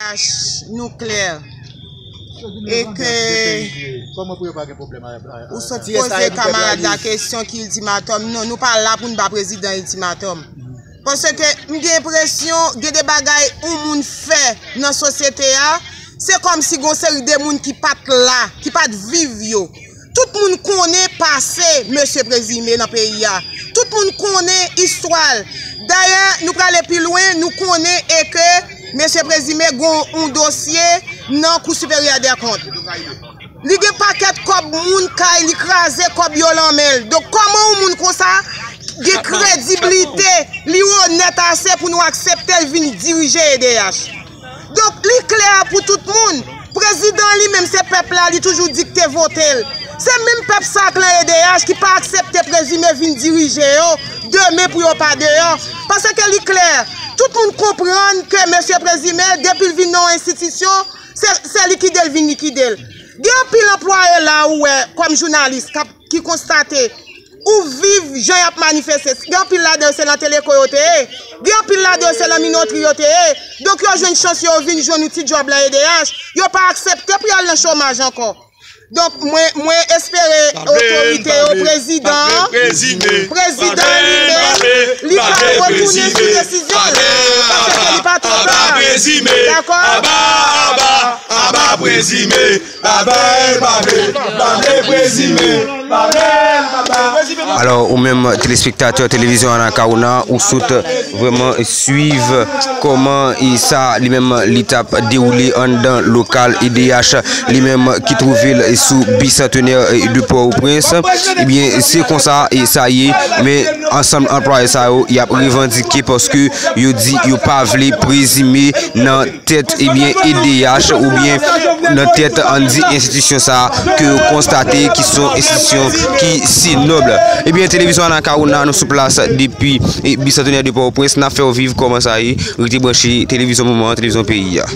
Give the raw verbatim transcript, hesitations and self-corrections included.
Nou klè. E ke ou sot poze kamarad la kesyon ki iltimatòm. Non, nou pa la pou n ba prezidan iltimatòm. Paske m gen enpresyon, gen de bagay yon moun fè nan sosyete a, se kòmsi gon seri de moun ki pa t la, ki pa t viv yo. Tout moun konnen pase mesye Prezime nan peyi a. Tout moun konnen istwa l. Dayè, nou prale pi lwen, nou konnen e ke mesye Prezime gon yon dosye nan Kou Siperyè dè Kont. Li gen pakèt kòb moun kay li, kraze kòb yo lan men l. Donk, kòman yon moun konsa gen krediblite, li onèt ase pou nou aksepte l vin dirije E D H? Donk, li klè pou tout moun. Prezidan li menm se pèp la, li toujou di ki te vote l. Se menm pèp sa k lan E D H ki pa aksepte Prezime vin dirije yo demen pou yo pa deyò. Paske li klè, tout moun konprann ke mesye Prezime, depi l vin nan yon enstitisyon, se, se likide l vin likide l. Gen anpil anplwaye la ou wè kòm jounalis k ap, ki konstate ou viv jan y ap manifeste. Gen anpil ladan yo se nan Teleko yo te ye. Gen anpil ladan yo se nan Minotri yo te ye. Donk yo jwenn chans yo vin jwenn yon ti djòb lan E D H. Yo pa aksepte pou y al nan chomaj ankò. Donk mwen, mwen espere otorite yo, prezidan an, prezidan an li menm, li ka retounen sou desizyon l. Paske li pa twò ta. Dakò? Aba, aba, aba Prezime. Aba, aba, aba Prezime. Aba, aba. Alò, ou menm telespektatè televizyon Anacaona, ou sot vrèman swiv kòman e sa li menm li t ap dewoule anndan lokal E D H, li menm ki twouve l sou Bicentenaire de Port-au-Prince. Ebyen, se konsa e sa ye, men ansanm anplwaye sa yo, y ap revandike paske yo di yo pa vle Prezime nan tèt, ebyen, E D H oubyen nan tèt, ann di, enstitisyon sa a ke yo konstate ki se yon enstitisyon ki si nòb. Ebyen, televizyon Anacaona, nou sou plas depi, e, Bicentenaire de Port-au-Prince, n ap fè w viv kòman sa ye. Rete branche, televizyon moman an, televizyon peyi a.